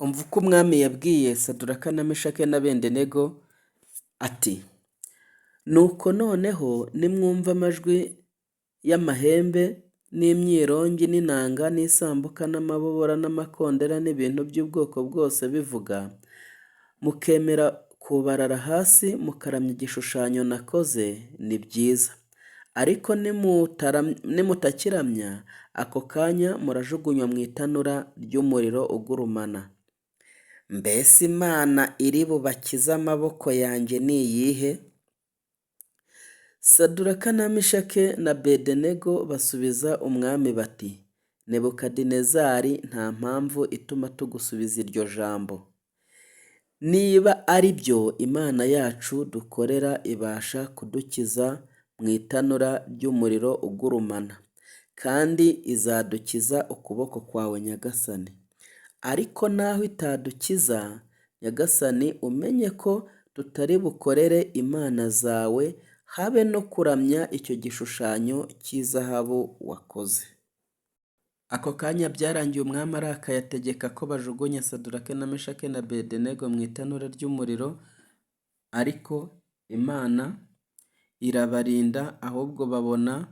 Umva uko umwami yabwiye Saduraka na Meshake na Abedenego ati: "Nuko noneho nimwumva amajwi y'amahembe n'imyirongi n'inanga n'isambuka n'amabobora n'amakondera n'ibintu by'ubwoko bwose bivuga, mukemera kubarara hasi mukaramya igishushanyo nakoze, ni byiza. Ariko nimutakiramya, ako kanya murajugunywa mu itanura ry'umuriro ugurumana. Mbese Imana iri bubakize amaboko yanjye ni iyihe?" Saduraka na Meshake na Abedenego basubiza umwami bati: "Nebukadinezari, nta mpamvu ituma tugusubiza iryo jambo. Niba ari byo, Imana yacu dukorera ibasha kudukiza mu itanura ry'umuriro ugurumana, kandi izadukiza ukuboko kwawe, nyagasani. Ariko naho itadukiza, nyagasani, umenye ko tutari bukorere imana zawe, habe no kuramya icyo gishushanyo cy'izahabu wakoze." Ako kanya byarangiye umwami arakaye, ategeka ko bajugunya Saduraka na Meshake na Abedenego mu itanura ry'umuriro, ariko Imana irabarinda, ahubwo babona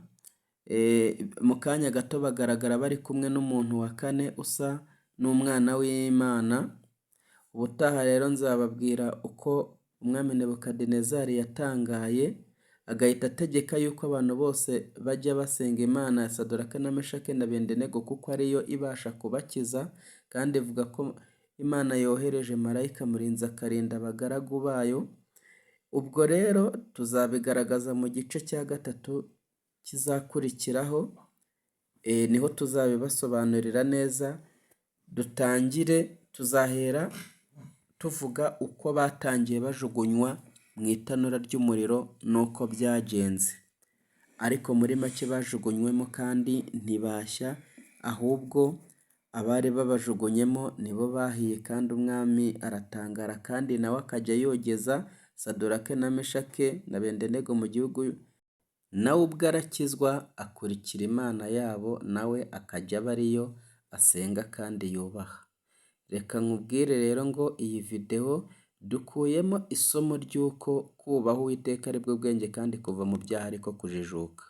mu kanya gato bagaragara bari kumwe n'umuntu wa kane usa n'umwana w'Imana. Ubutaha rero nzababwira uko umwami Nebukadinezari yatangaye, agahita ategeka yuko abantu bose bajya basenga Imana ya Saduraka na Meshake na Abedenego, kuko ariyo ibasha kubakiza, kandi ivuga ko Imana yohereje marayika murinzi akarinda abagaragu bayo. Ubwo rero tuzabigaragaza mu gice cya gatatu kizakurikiraho, niho tuzabibasobanurira neza. Dutangire, tuzahera tuvuga uko batangiye bajugunywa mu itanura ry'umuriro n'uko byagenze. Ariko muri make bajugunywemo kandi ntibashya, ahubwo abari babajugunyemo nibo bahiye, kandi umwami aratangara, kandi nawe akajya yogeza Saduraka na Meshake na Abedenego mu gihugu, nawe ubwe arakizwa akurikira Imana yabo, nawe akajya aba ariyo asenga kandi yubaha. Reka nkubwire rero ngo iyi videwo dukuyemo isomo ry'uko kubaha Uwiteka aribwo bwenge, kandi kuva mu byaha ariko kujijuka.